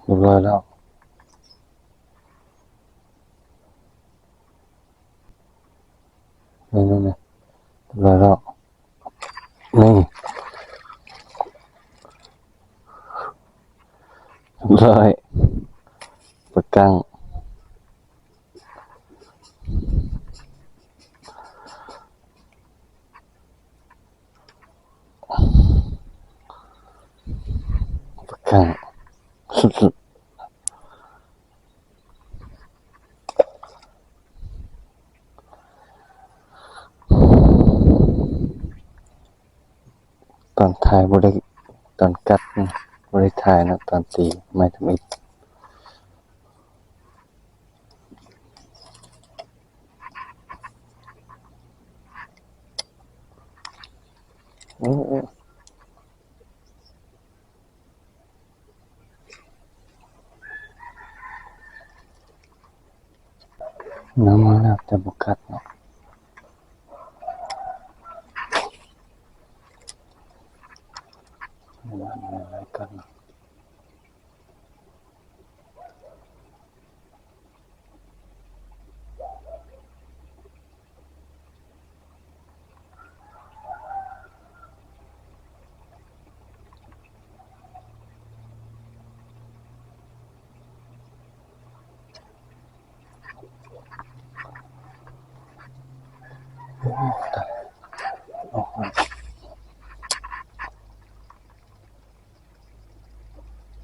ຮຽບຮ້ອຍແລ້ວ ນີ້ໆໆ ຮຽບຮ້ອຍແລ້ວ ນີ້ ຮຽບຮ້ອຍ ປາກັງ. ປາກັງ ສຸດໆ. ຕອນຖ່າຍບໍ່ໄດ້ ຕອນກັດນະ ບໍ່ໄດ້ຖ່າຍເນາະ ຕອນຕີໄມ້ທຳອິດ. ໂອ້ ໂອ້ ນ້ຳມັນແລ້ວແຕ່ບໍ່ກັດເນາະ ນ້ຳມັນແລ້ວກັດເນາະ.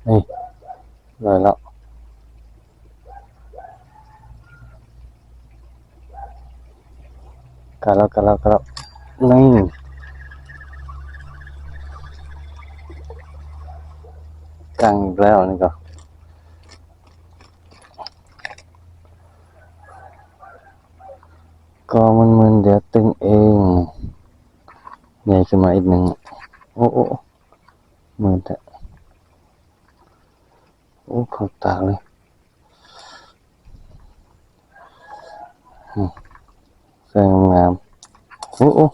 ນີ້ ໄດ້ແລ້ວ ກັດແລ້ວ ກັດແລ້ວ ກັດແລ້ວ ນີ້ ກັງອີກແລ້ວນີ້ກໍ ກໍມຶນໆ ດຽວຕຶງເອງ ໃຫຍ່ຂຶ້ນມາອີກໜຶ່ງ ໂອ້ ໂອ້ ມືນແທ້ ໂອ້ ເຂົ້າຕາເລີຍ ອືມ ໃສ່ງາມໆ ໂອ້ ໂອ້